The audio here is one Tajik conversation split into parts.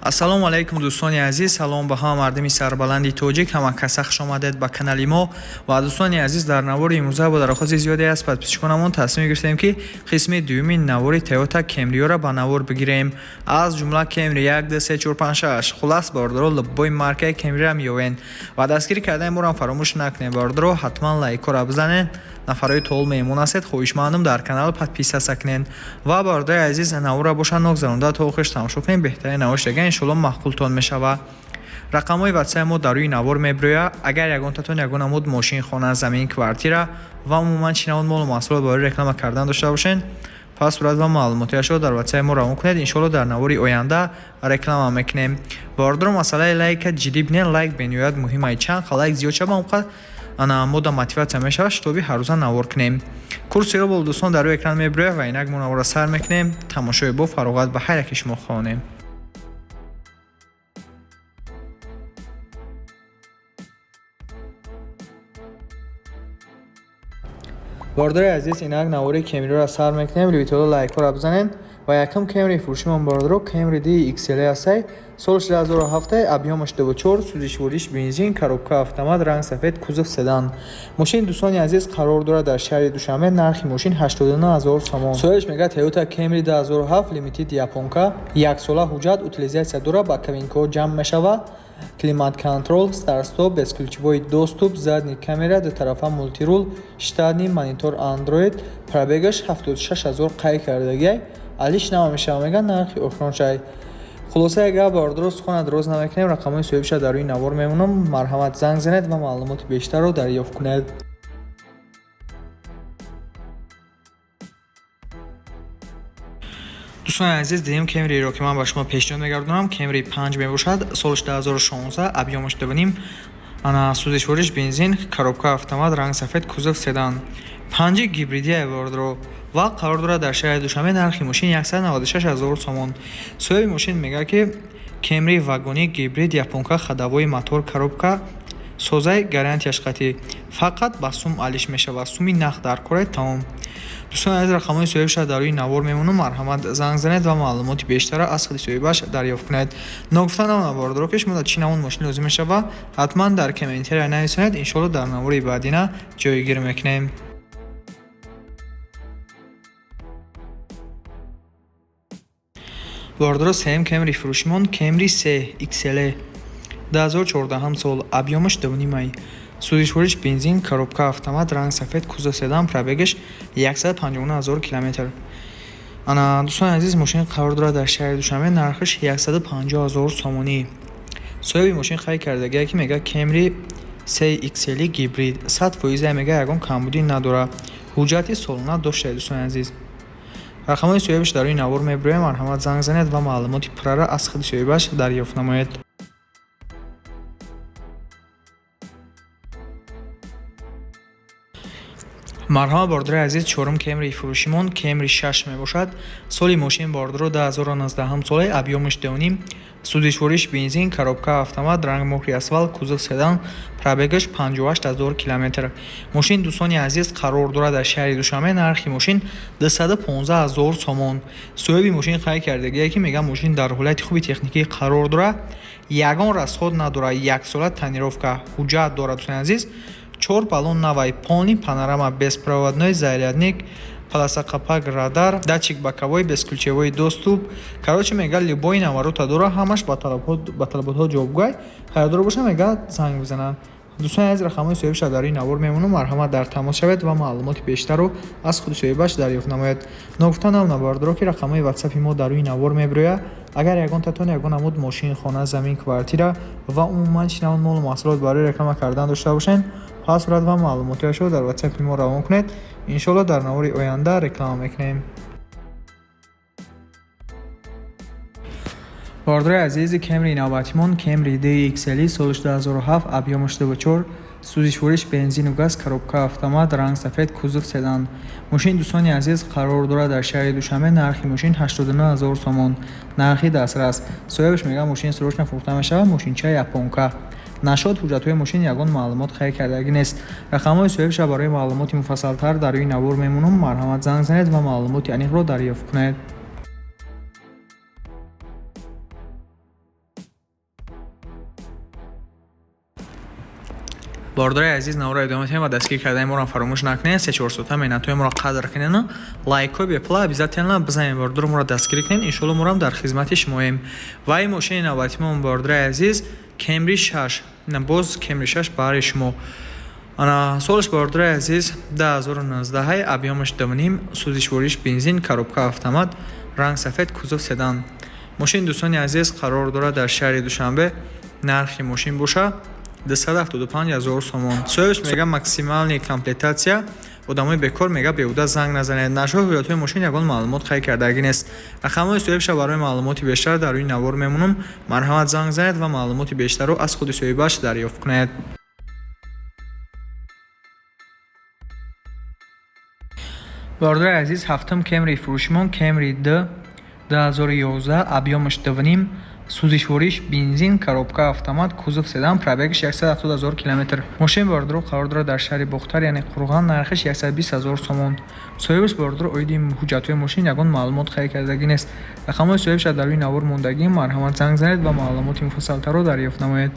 Ассалому алайкум, дӯстони азиз. Салом ба ҳама мардими сарбаланди тоҷик. Ҳама каса хуш омадед ба канали мо. Ва, дӯстони азиз, дар навори имрӯза бо дархости зиёде аз подписчиконамон тасмим гирифтем, ки қисми дуюми навори Toyota Camry-ро ба навор бигирем, аз ҷумла Camry 1, 2, 3, 4, 5, 6. Хулас, бародаро, любой маркаи Camry-ра меёвен ва дастгирӣ кардани моро фаромӯш накунед. Бародаро, ҳатман лайкҳоро бизанед. Нафарҳои тол меҳмон ҳастед, хоҳишмандам, дар канал подписаться кунед. Ва, бародари азиз, навора боша ногзаронда то охирш тамошо кунед. Беҳтарин навор шудага, иншоалло, маъқултон мешавад. Рақамҳои ватсапи мо дар рӯи навор мебирояд. Агар ягонтатон ягон намуд мошин, хона, замин, квартира ва умуман чӣ намуд молу маҳсулот барои реклама кардан дошта бошед, пас сурат ва маълумотиашро дар ватсапи мо равон кунед. Иншоалло, дар навори оянда реклама мекунем. Бародаро, масъалаи лайка ҷиддӣ бинед. Лайк бениҳоят муҳим ай. Чанд қа лайк зиёд шава, он қадр ана мода мотиватсия мешавад, чтобы ҳаррӯза навор кунем. Курси рубл, дӯстон, дар рӯи экран мебирояд. Ва инак мо наворро сар мекунем. Тамошои бо фароғат ба ҳар яке шумо хоҳонем. Бародари азиз, инак навори Кемриро сар мекунем. Любитело, лайкҳоро бизанед. Ва якум Кемри фурӯшимон, бародаро, Кемри D XL ҳастай. Соли 2007, объёмаш 24, сӯзишвориш бензин, коробка автомат, ранг сафед, кузов седан. Мошин, дӯстони азиз, қарор дорад дар шаҳри Душанбе. Нархи мошин 89 ҳазор сомон. Соҳибаш мегӯяд: Toyota Camry 2007 лимитед, японка, яксола ҳуҷҷат, утилизация дорад, ба кабинкаҳо ҷамъ мешавад, климат-контроль, старт-стоп, бесключевой доступ, задний камера, дутарафа мультирул, штатный монитор Android, пробегаш 76 ҳазор қайд кардагиай, алиш намешава, мегӯяд, нархи охироншай. Хулосаи гап, бародаро, сухана дароз намекунем. Рақамҳои соҳибша дар рӯи навор мемонам. Марҳамат, занг занед ва маълумоти бештарро дарёфт кунед. Дӯстони азиз, дуюм Кемриро, ки ман ба шумо пешниҳод мегардонам, Кемри 5 мебошад. Солаш 2016, объёмаш 2,5, ана сӯзишвориш бензин, коробка автомат, ранг сафед, кузов седан, панҷи гибридия вордро ва қарор дорад дар шаҳри Душанбе. Нархи мошин 196 ҳазор сомон. Соҳиби мошин мегӯяд, ки Кемри вагони гибрид, японка, ходовой мотор, коробка созаи, гарантияш қатъӣ, фақат ба сум алиш мешавад, суми нақд дар кор, тамом. Дӯстони азиз, рақамҳои соҳибша дар рӯи навор мемонам. Марҳамат, занг занед ва маълумоти бештарро аз худи соҳибаш дарёфт кунед. Ногуфта намонад, бародаро, ки шумо дар чӣ намуд мошин лозим мешавад, ҳатман дар комментария нависонед. Иншоалло, дар навори баъдина ҷойгир мекунем. Бародаро, сеюм Кемри фурӯшимон Кемри се XL, 2014 сол, объёмаш 2,5, сӯзишвориш бензин, коробка автомат, ранг сафед, кузов седан, пробегаш 159 ҳазор километр. Ана, дӯстони азиз, мошин қарор дорад дар шаҳри Душанбе. Нархаш 150 ҳазор сомонӣ. Соҳиби мошин қайд кардагие, ки мегӯяд, Кемри се XL гибрид 100%, мегӯяд, ягон камбудӣ надорад, ҳуҷҷати солона доштед. Дӯстони азиз, рақамҳои соҳибаш дар рӯи навор мебирояд. Марҳамат, занг занед ва маълумоти пурраро аз худи соҳибаш дарёфт намоед. Марҳамат, бародари азиз, чорум Кемри фурӯшимон Кемри 6 мебошад. Соли мошин, бародаро, 2019 соле, объёмаш 2,5, сӯзишвориш бензин, коробка автомат, ранг мокрый асфалт, кузов седан, пробегаш 58 ҳазор километр. Мошин, дӯстони азиз, қарор дорад дар шаҳри Душанбе. Нархи мошин 215 ҳазор сомон. Соҳиби мошин қайд кардагие, ки мегӯяд, мошин дар ҳолати хуби техникӣ қарор дорад, ягон расход надорад, яксола тонировка, ҳуҷҷат дорад. Дӯстони азиз, чор баллон навай, полный панорама, беспроводной зарядник, полоса қапак, радар, датчик боковой, бесключевой доступ. Короче, мега, любой наворота дора, ҳамаш ба талаботҳо ҷавобгӯй. Харидор боша, мега, занг бизананд. Дӯстони азиз, рақамҳои соҳибша дар ин навор мемонам. Марҳамат, дар тамос шавед ва маълумоти бештарро аз худи соҳибаш дарёфт намоед. Ногуфта намонад, бародаро, ки рақамҳои ватсапи мо дар рӯи навор мебирояд. Агар ягонтатон ягон намуд мошин, хона, замин, квартира ва умуман чӣ намуд молу маҳсулот барои реклама кардан дошта бошед, пас сурат ва маълумотиашро дар ватсапи мо равон кунед. Иншоалло, дар навори оянда реклама мекунем. Бародари азизи, Кемри навбатимон Кемри DXL, соли 2007, объёмаш 24, сӯзишвориш бензину газ, коробка автомат, ранг сафед, кузов седан. Мошин, дӯстони азиз, қарор дорад дар шаҳри Душанбе. Нархи мошин 89 ҳазор сомон, нархи дастрас. Соҳибаш мегӯяд, мошин срочно фурӯхта мешавад, мошинча японка. Нашод ҳуҷҷатҳои мошин ягон маълумот хайр кардагӣ нест. Рақамҳои соҳибша барои маълумоти муфассалтар дар рӯи навор мемонам. Марҳамат, занг занед ва маълумоти аниқро дарёфт кунед. Бародари азиз, навора идома медиҳем ва дастгир кардани моро фаромӯш накунед. 3-4 соата меҳнатҳои моро қадр кунену лайкҳои бепула обязательно бизанед. Бародаро, моро дастгирӣ кунед, иншоалло морам дар хизмати шумоем. Ва ин мошини навбатимон, бародари азиз, Кемри 6, боз Кемри 6 баҳри шумо. Ана солаш, бародари азиз, 2019, объёмаш 2,5, сӯзишвориш бензин, коробка автомат, ранг сафед, кузов седан. Мошин, дӯстони азиз, қарор дорад дар шаҳри Душанбе. Нархи мошин боша 275 ҳазор сомон. Соҳибаш мега, максимальный комплектация. Одамои бекор, мега, беҳуда занг назанед. Нашои ҳуҷҷатҳои мошин ягон маълумот қайд кардагӣ нест. Рақамҳои соҳибша барои маълумоти бештар дар рӯи навор мемонам. Марҳамат, занг занед ва маълумоти бештарро аз худи соҳибаш дарёфт кунед. Бародари азиз, ҳафтум Кемри фурӯшимон, Кемри д 2011, объёмаш 2,5, сӯзишвориш бензин, коробка автомат, кузов седан, пробегаш 170 ҳазор километр. Мошин, бародаро, қарор дорад дар шаҳри Бохтар, яъне Қурған. Нархаш 120 ҳазор сомон. Соҳибаш, бародаро, оиди ҳуҷҷатҳои мошин ягон маълумот қайд кардагӣ нест. Рақамҳои соҳибша дар рӯи навор мондагӣ. Марҳамат, занг занед ва маълумоти муфассалтарро дарёфт намоед.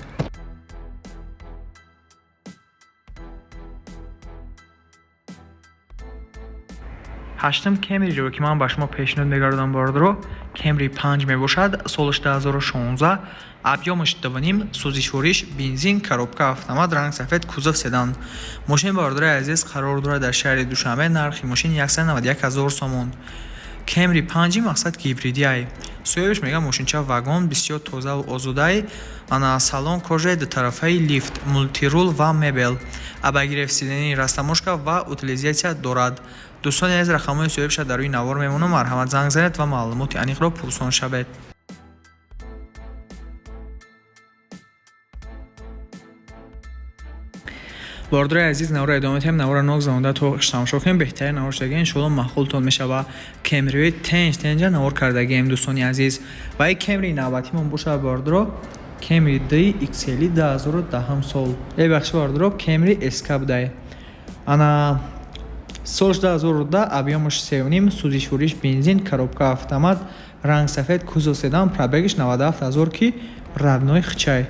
Ҳаштум Кемриро, ки ман ба шумо пешниҳод мегардам, бародаро, Кемри 5 мебошад. Солаш 2016, объёмаш 2,5, сӯзишвориш бензин, коробка автомат, ранг сафед, кузов седан. Мошин, бародари азиз, қарор дорад дар шаҳри Душанбе. Нархи мошин 191 ҳазор сомон. Кемри 5 мақсад гибридиай. Соҳибаш мега, мошинча вагон, бисёр тозаву озодай. Ана салон кожаи, дутарафаи, лифт, мультирул ва мебел, обогрев сидений, растаможка ва утилизация дорад. Дӯстони азиз, рақамҳои соҳибша дар рӯи навор мемонам. Марҳамат, занг занед ва маълумоти аниқро пурсон шавед. Бародари азиз, навора идома медиҳем. Навора нок занонда то тамошо кунем. Беҳтарин навор шудагӣ, иншоалло маъқултон мешава. Кемриҳои тенҷ тенҷа навор кардагием, дӯстони азиз. Ва ин Кемри навбатимон бошад, бародаро, Кемри ди XL 2010 сол, бахши, бародаро, Кемри СК будай. Ана солш 2010, объёмаш 3,5, сӯзишвориш бензин, коробка автомат, ранг сафед, кузов седан, пробегаш 97 ҳазор, ки родной хчай,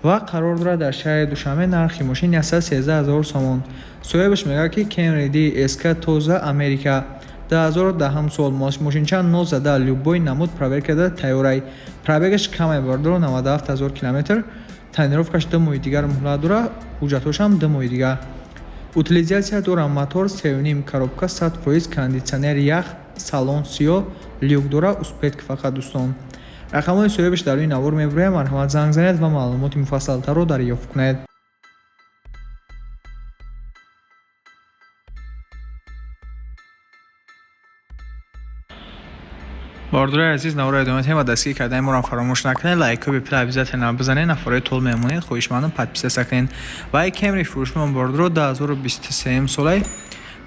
ва қарор дорад дар шаҳри Душанбе. Нархи мошин 113 ҳазор сомон. Соҳибаш мегӯяд, ки Кемри ди СК тоза Америка, 2010 сол, мошинча нозада, любой намуд проверкада тайёрай. Пробегаш камай, бародаро, 97 ҳазор километр. Тонировкаш 2 моҳи дигар муҳлат дорад, ҳуҷҷатҳошам 2 моҳи дигар. Утилизация дорам, мотор 3,5, коробка 100%, кондитсионер, ях, салон сиёҳ, люк дора, успеть фақат. Дӯстон, рақамҳои соҳибаш дар рӯи навор мебурем. Марҳамат, занг занед ва маълумоти муфассалтарро дарёфт кунед. Бародарои азиз, навора идома медиҳем ва дастгир кардани моро фаромӯш накунед. Лайкҳои бепула обязательно бизанед. Нафарои тол мемонед, хоҳишмандам, подписаться кунед. Ва Кемри фурӯшмон, бародаро, 2023 солай,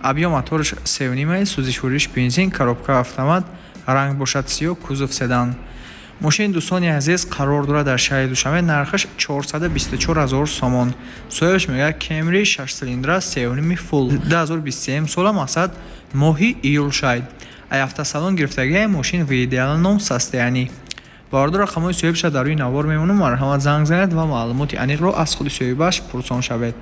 объём мотораш 3,5, сӯзишвориш бензин, коробка автомат, ранг бошад сиёҳ, кузов седан. Мошини, дӯстони азиз, қарор дорад дар шаҳри Душанбе. Нархаш 424 ҳазор сомон. Соҳибаш мегӯяд, Кемри шашсилиндра, 3,5 фул, 2023 сола, мақсад моҳи июл шайд. Ай автосалон гирифтагиай. Мошин в идеальном состоянии. Бародар, рақамҳои соҳибша дар рӯи навор мемонам. Марҳамат, занг занед ва маълумоти аниқро аз худи соҳибаш пурсон шавед.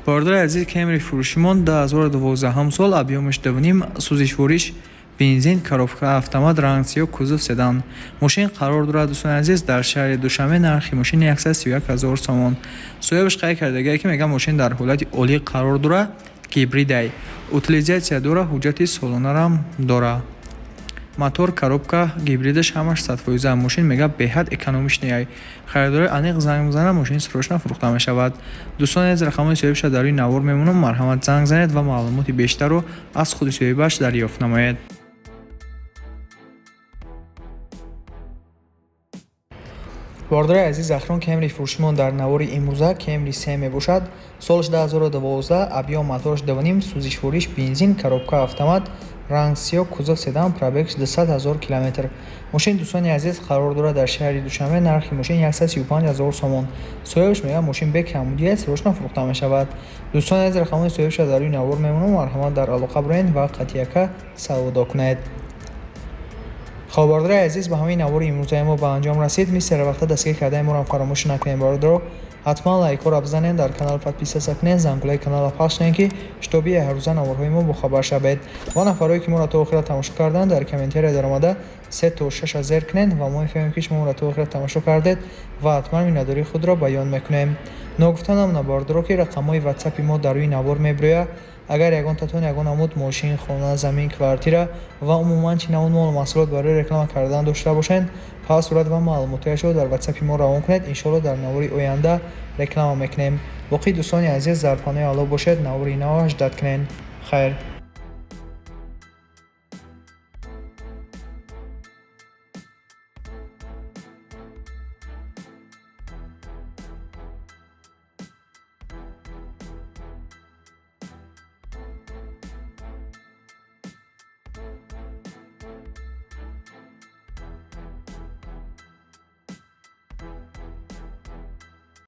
Бародари азиз, Кемри фурӯшимон 2012 сол, объёмаш 2,5, сӯзишвориш бензин, коробка автомат, ранг сиёҳ, кузов седан. Мошин қарор дорад, дӯстони азиз, дар шаҳри Душанбе. Нархи мошин 131 ҳазор сомон. Соҳибаш қайд кардагие, ки мегӯяд, мошин дар ҳолати олӣ қарор дорад, гибридай, утилизация дора, ҳуҷҷати солонарам дора, мотор, коробка, гибридаш ҳамаш 100%. Мошин, мега, беҳад экономичныйай. Харидорои аниқ занг бизанад, мошин срочно фурӯхта мешавад. Дӯстони азиз, рақамҳои соҳибша дар рӯи навор мемонам. Марҳамат, занг занед ва маълумоти бештарро аз худи соҳибаш дарёфт намоед. Бародари азиз, охирон Кемри фурӯшимон дар навори имрӯза Кемри се мебошад. Солаш 2012, объём мотораш 2,5, сӯзишвориш бензин, коробка автомат, ранг сиёҳ, кузов седан, пробегаш 200 ҳазор километр. Мошин, дӯстони азиз, қарор дорад дар шаҳри Душанбе. Нархи мошин 135 ҳазор сомон. Соҳибаш мегӯяд, мошин бекамбудӣ аст, срочно фурӯхта мешавад. Дӯстони азиз, рақамҳои соҳибша дар рӯи навор мемонам. Марҳамат, дар алоқа бироед ва қатъияка савдо кунед. Хоб, бародари азиз, ба ҳамин навори имрӯзаи мо ба анҷом расид. Мисли ҳарвақта дастгир кардани моро фаромӯш накунед, бародаро. Ҳатман лайкҳоро бизанед, дар канал подписаться кунед, зангулаи каналро пахш кунед, ки чтобы ҳаррӯза наворҳои мо бохабар шавед. Ва нафарое, ки моро то охира тамошо карданд, дар комментария даромада се то шаша зер кунед ва мо мефаҳмем, ки шумо моро то охира тамошо кардед, ва ҳатман миннатдории худро баён мекунем. Ногуфта намонад, бародаро, ки рақамҳои ватсапи мо дар рӯи навор мебирояд. Агар ягонтатон ягон намуд мошин, хона, замин, квартира ва умуман чӣ намуд молу маҳсулот барои реклама кардан дошта бошед, пас сурат ва маълумотҳояшро дар ватсапи мо равон кунед. Иншоалло, дар навори оянда реклама мекунем. Боқӣ, дӯстони азиз, дар паноҳи Аллоҳ бошед. Навори нав ждать кунед. Хайр.